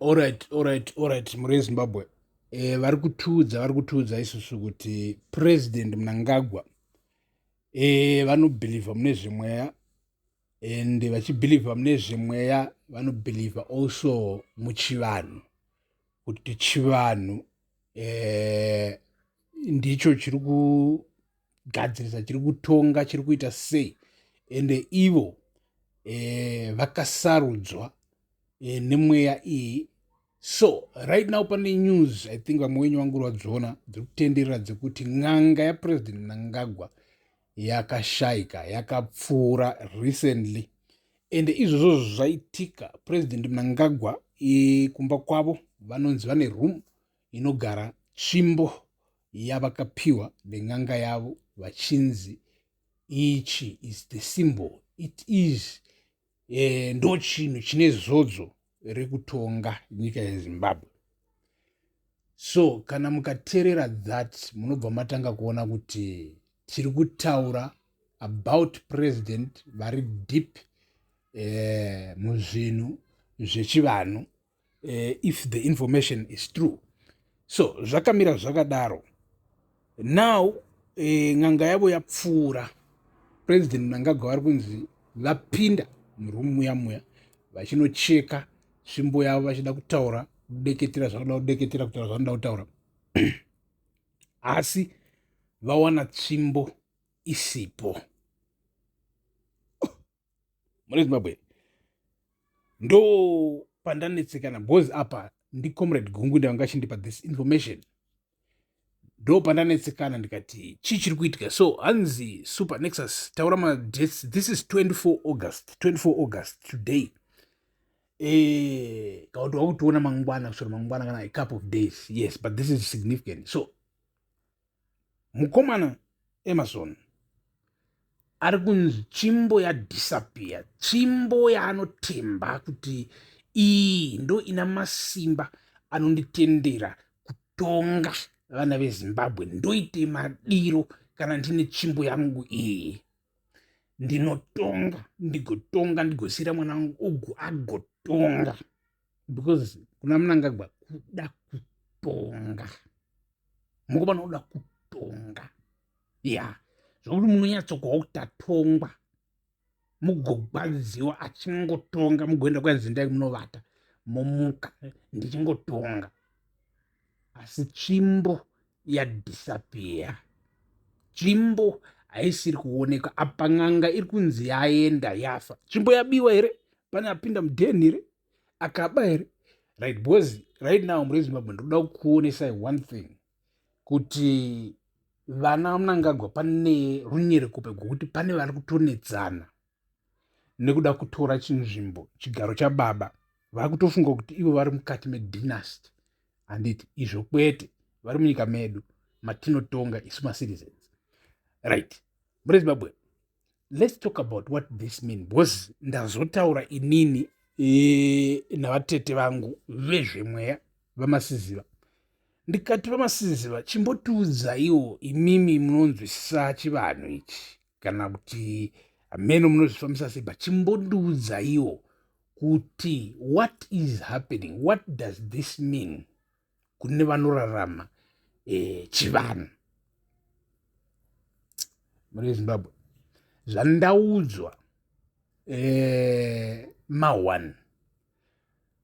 Alright, alright, alright, mhuri yeZimbabwe. Vari kutiudza, vari kutiudza isusu kuti President Mnangagwa vanobhilivha mune zvemweya, and vachibhilivha mune zvemweya vanobhilivha also muchivanhu, kuti chivanhu ndicho chiri kugadzirisa, chiri kutonga, chiri kuita sei, ende ivo vakasarudzwa nemweya iyi. So right now pane news, I think vamwe wenyu vanguri vadziona, dziri kutenderera, dzekuti n'anga yaPresident Mnangagwa yakashaika, yakapfuura recently. Ende izvozvo zvaitika, President Mnangagwa kumba kwavo vanonzi vane room inogara tsvimbo yavakapiwa nen'anga yavo, vachinzi ichi is the symbol, it is ndo chinhu chine zodzo rekutonga nyika yeZimbabwe. So kana mukateerera that, munobva matanga kuona kuti tiri kutaura about president vari deep muzvinhu zvechivanhu, if the information is true. So zvakamira zvakadaro. Now n'anga yavo yapfuura. President Mnangagwa vari kunzi vapinda murumu muya muya vachinocheka tsvimbo yavo, vachida kutaura, kudeketera zvavanoda kudeketera, kutaura zvavanoda kutaura, asi vawana tsvimbo isipo. Mune Zimbabwe, ndo pandanetsekana, because apa ndicomrade Gungu ndavanga achindipa this information. Ndo pandanetsekana, ndikati chii chiri kuitika? So hanzi, Super Nexus, taura madates. This is 24 August, 24 August today. Kauti wakutiona mangwana, kusvira mangwana kana a couple of days, yes, but this is significant. So mukomana Emerson ari kunzi tsvimbo yadisappear, tsvimbo yaanotemba kuti iyi ndo ina masimba anonditendera kutonga vana veZimbabwe. Ndoite madiro kana ndine tsvimbo yangu iyi, ndinotonga, ndigotonga, ndigosiyira mwana wangu ugu agotonga, because kuna Mnangagwa kuda kutonga, mukomana uda kutonga ya zvokuti munonyatsokuwa kuti tatongwa, mugogwadziwa achingotonga, mugoenda kwanzindai, munovata, momuka ndichingotonga. Asi tsvimbo yadisappear, tsvimbo haisiri kuonekwa. Apa n'anga iri kunzi yaenda, yafa. Tsvimbo yabiwa here? Pane apinda mudheni here, akaba here? Right, because right now muri Zimbabwe, ndoda kukuonesai one thing, kuti vana Mnangagwa pane runyerekupe rwokuti pane vari kutonetsana nekuda kutora chinzvimbo, chigaro chababa. Vari kutofunga kuti ivo vari mukati medynasty, handiti? Izvo kwete, vari munyika medu matinotonga isu macitizens. Right, muri Zimbabwe, let's talk about what this mean, because ndazotaura inini navatete vangu vezvemweya, vaMasiziva. Ndikati, "VaMasiziva, chimbotiudzaiwo imimi munonzwisisa chivanhu ichi, kana kuti hameno munozvifambisa sei, but chimbondiudzaiwo kuti what is happening? What does this mean kune vanorarama chivanhu?" Muri Zimbabwe, zvandaudzwa ma1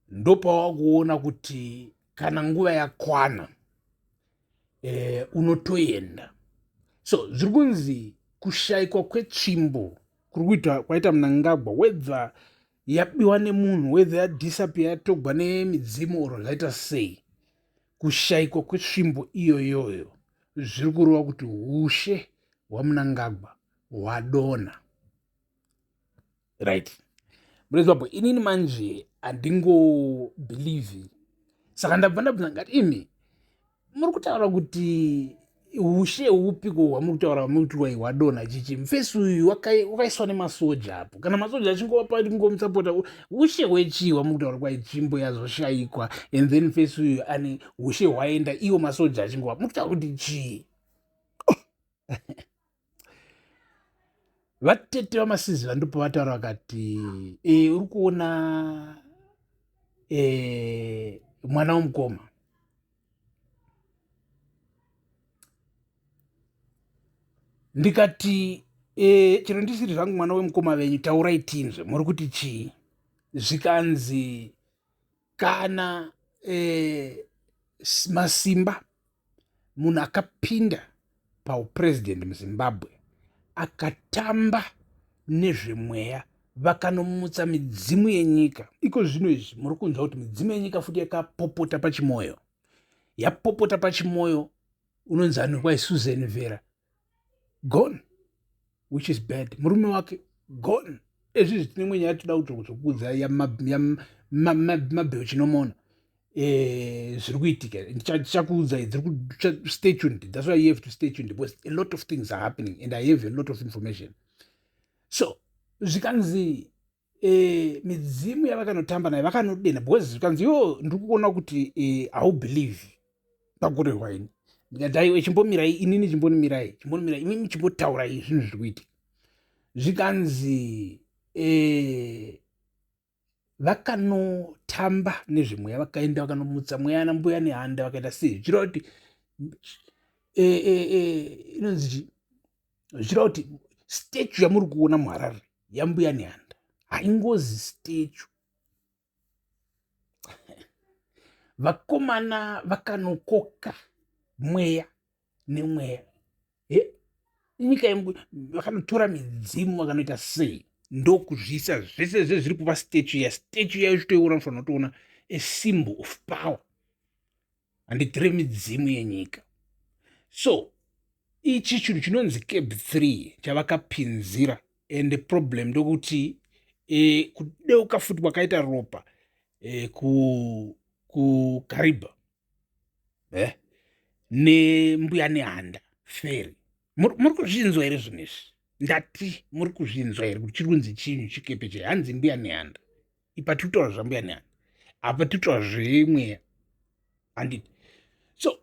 ndopawakuona kuti kana nguva yakwana unotoenda. So zviri kunzi kushayikwa kwetsvimbo kuri kuita kwaita Mnangagwa, whether yabiwa nemunhu, whether yadisappear, yatogwa nemidzimu, oro zvaita sei, kushayikwa kwetsvimbo iyoyoyo zviri kureva kuti ushe hwaMnangagwa hwadonha. Right, murezimbabwe, inini manje handingobhilivhi. Saka ndabva ndabvunza ngati, "Imi muri kutaura kuti ushe hupiko hwamuri kutaura, muri kuti wai hwadonha chichi? Mufesi uyu wakaiswa nemasoja apo, kana masoja achingova ngomusapota, ushe hwechii hwamuri kutaura kwai tsvimbo yazoshayikwa, and then mufesi uyu ane ushe hwaenda, iwo masoja achingova, muri kutaura kuti chii?" Vatete vaMasizi vandopa vataura vakati, "Uri kuona mwana womukoma. Ndikati e, chero ndisiri zvangu mwana wemukoma venyu, taurai tinzwe muri kuti chii. Zvikanzi kana e, masimba munhu akapinda paupresident muZimbabwe akatamba nezvemweya, vakanomutsa midzimu yenyika. Iko zvino izvi muri kunzwa kuti midzimu yenyika futi yakapopota paChimoyo, yapopota paChimoyo. Unonzi ani kwai Susan Vera gone, which is bad. Murume wake gone. Ezvizvi tine imwe nyaya toda kutokuudza yamabheo chinomona zviri kuitika. Ndichakuudzai, stay tuned. That's why you have to stay tuned, because a lot of things are happening and I have a lot of information. So zvikanzi midzimu yavakanotamba nayo vakanodena, because zvikanzi yo ndiri kuona kuti haubelieve pakurehwa ini. Ndikati aiwe, chimbomirai inini, chimbonimirai, chimbonimirai imimi, chimbotaurai zvinhu zviri kuitika. Zvikanzi vakanotamba nezvemweya, vakaenda vakanomutsa mweya nambuya nehanda, vakaita sei. Zvichireva kuti inonzi chi, zvichireva kuti statue yamuri kuona muHarare yambuya nehanda haingozi statue. Vakomana vakanokoka mweya nemweya inyika, vakanotora midzimu, vakanoita sei, ndokuzviisa zvese zve zviri kuva statue ya statue yayo. Chitoiona, unofanira kutoona a symbol of power, handitire midzimu yenyika. So ichi chinhu chinonzi CAB 3 chavakapinzira, and problem ndokuti kudeuka futi kwakaita ropa kuKariba nembuya nehanda ferry. Muri kuzvinzwa here zvinhu izvi? Ndati muri kuzvinzwa here kuti chiri kunzi chinhu chikepe che hanzi mbuya nehanda? Ipa tiri kutaura zvambuya nehanda apa, tiri kutaura zvemweya, handiti? So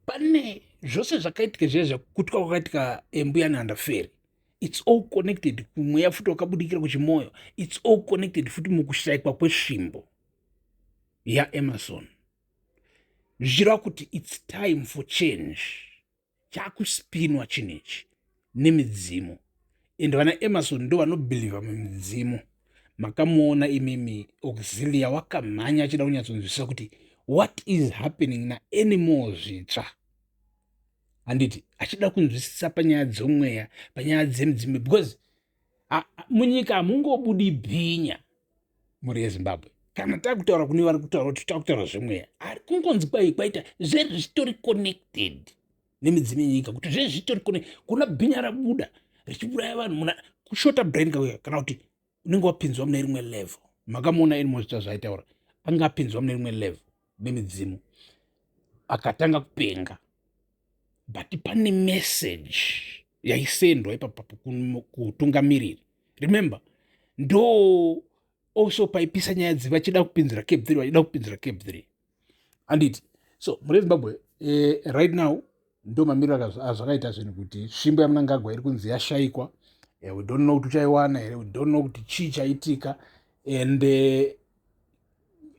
pane zvose zvakaitika zviya, zvekutwa kwakaitika mbuya nehanda ferry, it's all connected kumweya futi wakabudikira kuChimoyo. It's all connected futi mukushayikwa kwesvimbo yaEmerson, zvichireva kuti it's time for change. Chakuspinwa chinhu ichi nemidzimu, and vana Emerson ndo vanobhilivha mumidzimu. Makamuona imimi Auxilia wakamhanya achida kunyatsonzwisisa kuti what is happening naAnymore Zvitsva, handiti? Achida kunzwisisa panyaya dzomweya, panyaya dzemidzimu, because munyika hamungobudi bhinya. Mhuri yeZimbabwe, kana takutaura kune vari kutaura kuti takutaura zvemweya, ari kungonzi kwai kwaita zvezvitori connected nemidzimu yenyika, kuti zvezvitori kuna bhinya rabuda richiuraya vanhu muna kushota brain kauya, kana kuti unenge wapinzwa mune rimwe level. Makamuona Anymore Zvitsva zvaitaura, anga apinzwa mune rimwe level nemidzimu, akatanga kupenga. But pane message yaisendwa ipapapo kutungamiriri. Remember, ndo also paipisa nyaya dzi vachida kupinzira CAB 3, vachida kupinzira CAB 3, handiti? So mune Zimbabwe right now ndo mamiriro azvakaita zvinhu, kuti svimbo yaMnangagwa iri kunzi yashayikwa. We don't know kuti uchaiwana here, we don't know kuti chii chaitika. And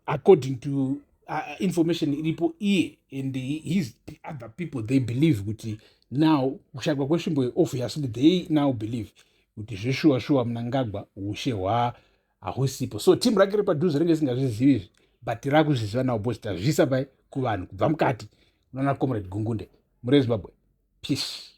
according to information iripo, iye and his other people, they believe kuti now kushayikwa kwesvimbo, obviously they now believe kuti zveshuwa shuwa Mnangagwa ushe hwa hahusipo. So team rake repadhuze ringe risingazvizivi izvi, but rakuzviziva now because tazviisa pai kuvanhu kubva mukati unoona Comrade Gungunde. Muri Zimbabwe, peace.